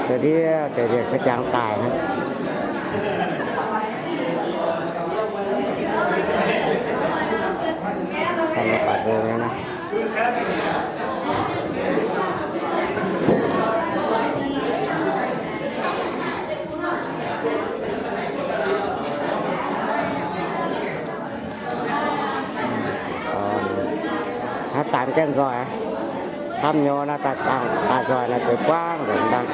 Ndiev deix mienh ga'jangx daaih hnangv. Naaiv dangx jienv nzoih, camv nyei naaiv, daaih nzoih naaiv zuqc buangv nzengc dangh.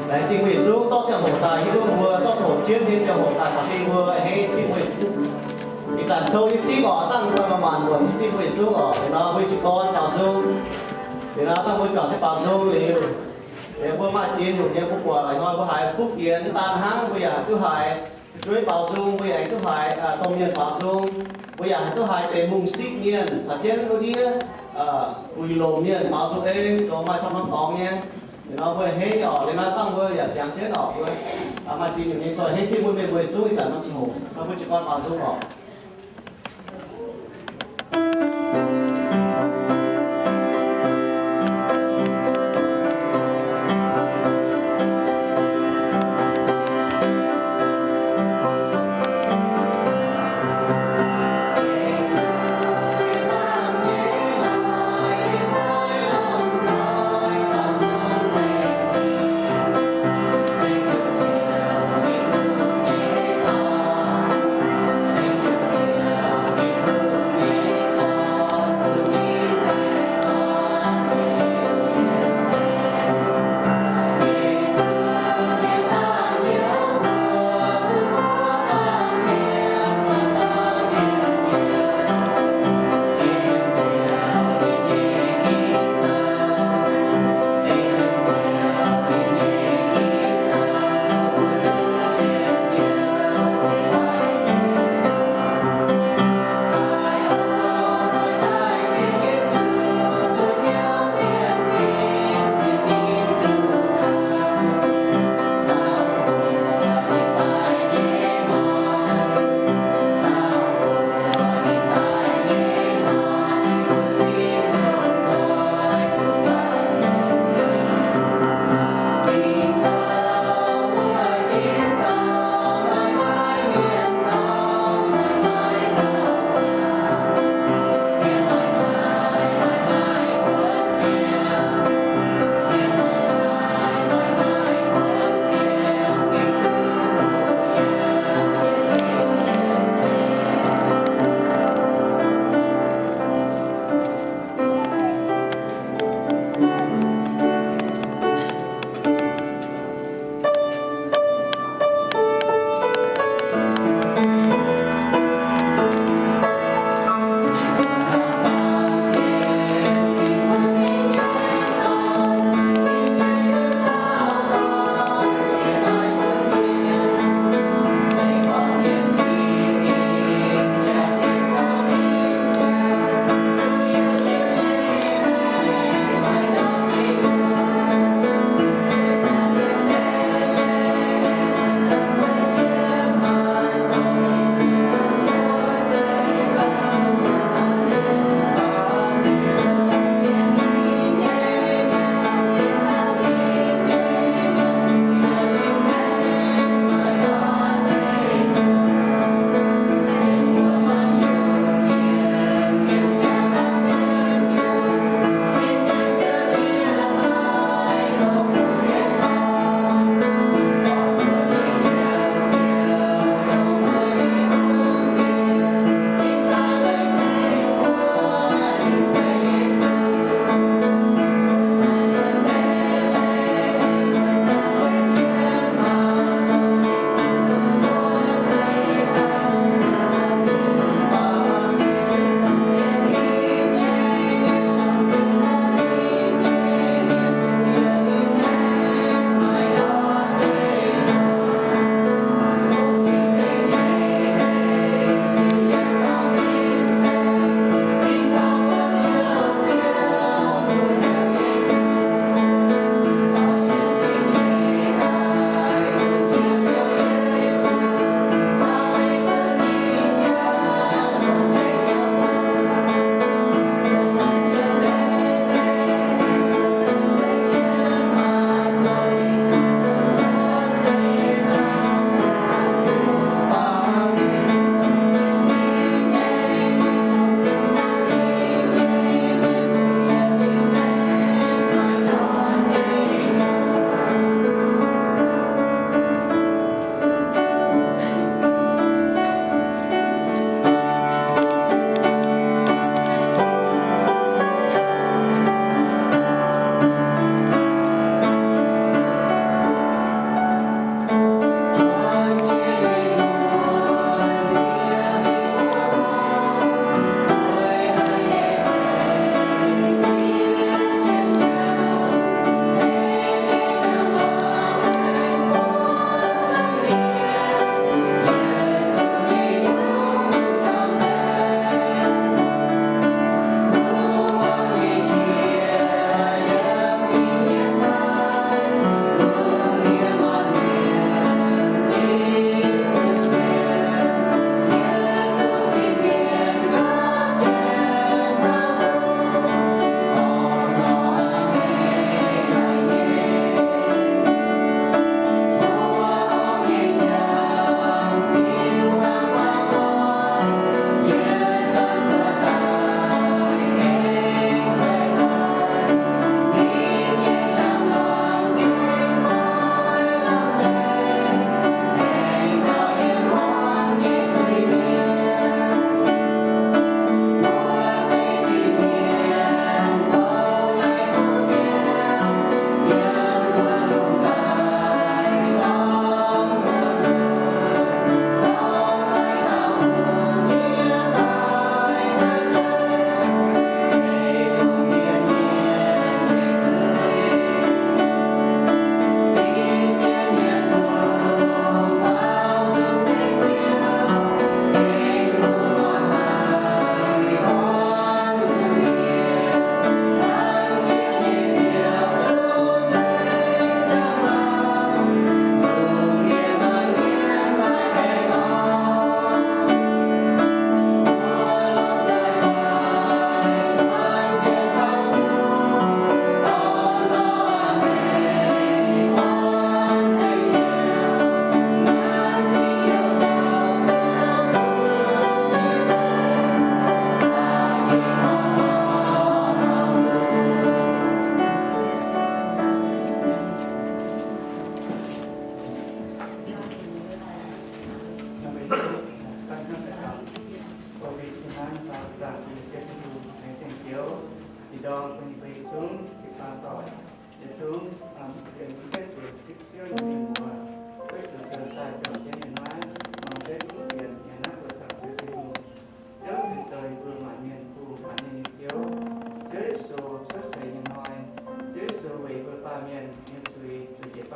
Laengz zingh mbuo yietc zungv zorqv ziangh hoc daaih hiuv duqv mbuo zorqv ziangh hoc jienv nyei ziangh hoc daaih caux jienv mbuo a'hneiv zingh mbuo yietc zungv. Ih zanc cou nyei zipv oc, dangh mbuo maaih maanc muonc nyei zipv mbuo yietc zungv oc. Liuz nor mbuo jiez gorn baaux nzung. Liuz nor dangh mbuo juangc jienv baaux nzung liuz, liuz mbuo maaih ziex nyungc nyei mbuo buatc la'hnoi mbuo haiz kuv fienx daan hnangv, mbuo yaac duqv haiz fu'jueiv baaux nzung, mbuo yaac duqv haiz domh mienh baaux nzung, mbuo yaac duqv haiz deix mungh siqv mienh caux jienv wuov ndiev buix lomc mienh baaux nzung, ei zoux maaih camv norm dorngx nyei. Liuz nor mbuo a'hneiv oc. Liuz nor dangh mbuo yaac jangx jienv oc, mbuo maaih ziex nyungc nyei zoih a'hneiv zingh mbuo mienh mbuo yietc zungv. Ih zanc norm ziangh hoc nor mbuo jiez gorn baaux nzung oc.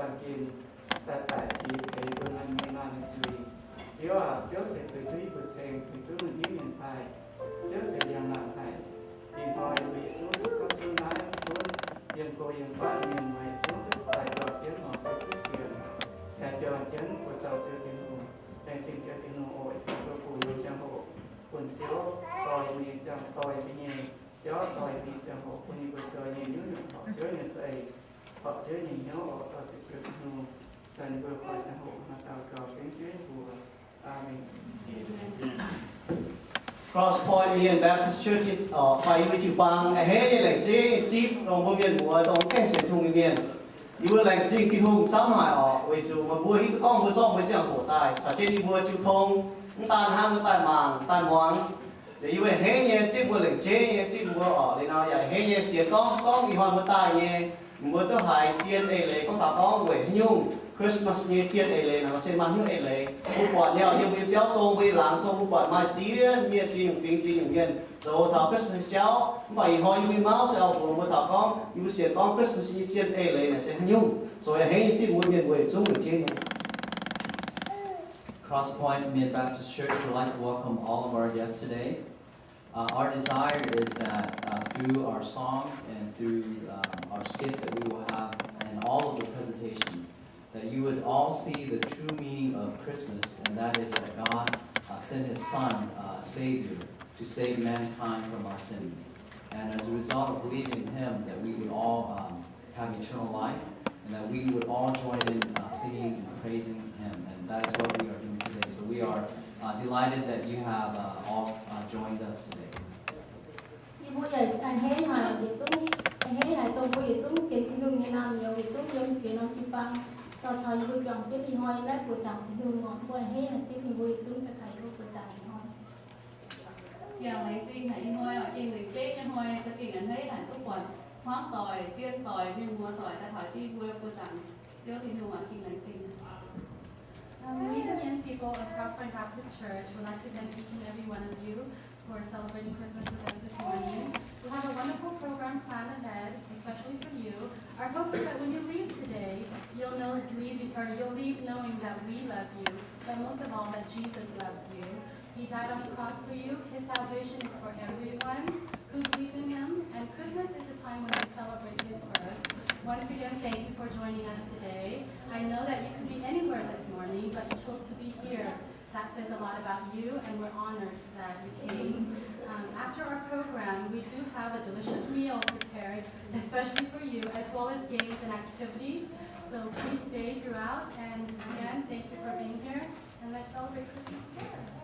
Zaangc Ginh daaih daic fix bun meih nyei maanh zuiz. Ziouv aac, Ziouv se guix duqv yie mbuo ceng, guix duqv ninh hnyouv mienh daaih. Ziouv se yangh laangc haic. Ih hnoi yie mbuo yietc zungv duqv gapv zunv naaiv gunv yiem go yiem fatv mienh muoz yietc zungv duqv daaih juangc jienv longc Ziouv duqv fienx, daaih juangc jienv buoz zaux Ziouv Tin-Hungh, laengz zingh Ziouv Tin-Hungh oc. Ih zanc mbuo bungx longx ziangh hoc bun Ziouv dorh yie mbuo nyei ziangh, dorh yie mbuo nyei jauv, dorh yie mbuo nyei ziangh hoc bun yie mbuo zoux nyei hnyouv nyungc horpc Ziouv nyei za'eix, horpc Ziouv nyei hnyouv oc. Dorh Ziouv Tin-Hungh caux ninh mbuo faix ziangh hoc nor daux gaux gengh Ziouv nyei mbuox. Aamen. Cross Point Mienh Baptist Church, orqc, faix yie mbuo jiu-baang a'hneiv nyei laengc jeiv nyei zipv dongh mbuo mienh muoz dongh mv gaengh sienx Tin-Hungh nyei mienh. Yie mbuo laengz zingh Tin-Hungh camv haic orqc, weic zuqc meih mbuo hiuv duqv gorngv mbuo zorqv mbuo ziangh hoc daaih caux jienv yie mbuo jiu tong, mv daan hnangv mbuo daaih mangc, daaih muangx. Liuz yie mbuo a'hneiv nyei zipv mbuo laengc jeiv nyei zipv mbuo orqc, liuz nor yaac a'hneiv nyei sienx gorngv, gorngv ih hnoi mbuo daaih nyei, mbuo duqv haiz zien eix leiz gorngv taux gorngv weic haaix nyungc Christmas nyei zien eix leiz naaic se maaih haaix nyungc eix leiz. Mbuo buatc nyei orqc, yiem mbuo nyei biauv zong, mbuo nyei laangz zong, mbuo buatc maaih ziex mienh, ziex nyungc fingx, ziex nyungc mienh zoux taux Christmas jauv. Mv baac ih hnoi yie mbuo mauv se oix mbuox mbuo taux gorngv yie mbuo sienx gorngv Christmas nyei zien eix leiz naaic se haaix nyungc. Zoux a'hneiv nyei zipv mbuo mienh muoz yietc zungv laengc jeiv nyei. Cross Point Mienh Baptist Church would like to welcome all of our guests today. Uh, our desire is that uh, through our songs and through um, our skit that we will have and all of the presentations, that you would all see the true meaning of Christmas, and that is that God uh, sent his son, uh, Savior, to save mankind from our sins. And as a result of believing in him, that we would all um, have eternal life, and that we would all join in uh, singing and praising him. And that is what we are doing today. So we are uh, delighted that you have uh, all uh, joined us today. Yie mbuo yaac a'hneiv haic yietc zungv, a'hneiv haic dongh mbuo yietc zungv sienx Tin-Hungh nyei naamh nyouz yietc zungv yiem ziex norm jiu-baang dorh caux yie mbuo juangc jienv ih hnoi yiem naaiv buoqc zaangc Tin-Hungh oc. Mbuo a'hneiv haic zipv ninh mbuo yietc zungv daaih caux yie mbuo buoqc zaangc ih hnoi. Yaac laengz zingh haic ih hnoi oc, gengh laengz jeiv nyei hnoi, za'gengh a'hneiv haic duqv buatc hmuangv doic, zien doic, mienh muoz doic daaih taux jienv yie mbuo buoqc zaangc Ziouv Tin-Hungh oc, gengh laengz zingh. Um, we, the Mien people of Cross Point Baptist Church, would like to thank each and every one of you for celebrating Christmas with us this morning. We have a wonderful program planned ahead, especially for you. Our hope is that when you leave today, you'll know, leave, or you'll leave knowing that we love you, but most of all, that Jesus loves you. He died on the cross for you. His salvation is for everyone who believes in him, and Christmas is a time when we celebrate his birth. Once again, thank you for joining us today. I know that you could be anywhere this morning, but you chose to be here. That says a lot about you, and we're honored that you came. Um, after our program, we do have a delicious meal prepared, especially for you, as well as games and activities. So please stay throughout, and again, thank you for being here, and let's celebrate Christmas together.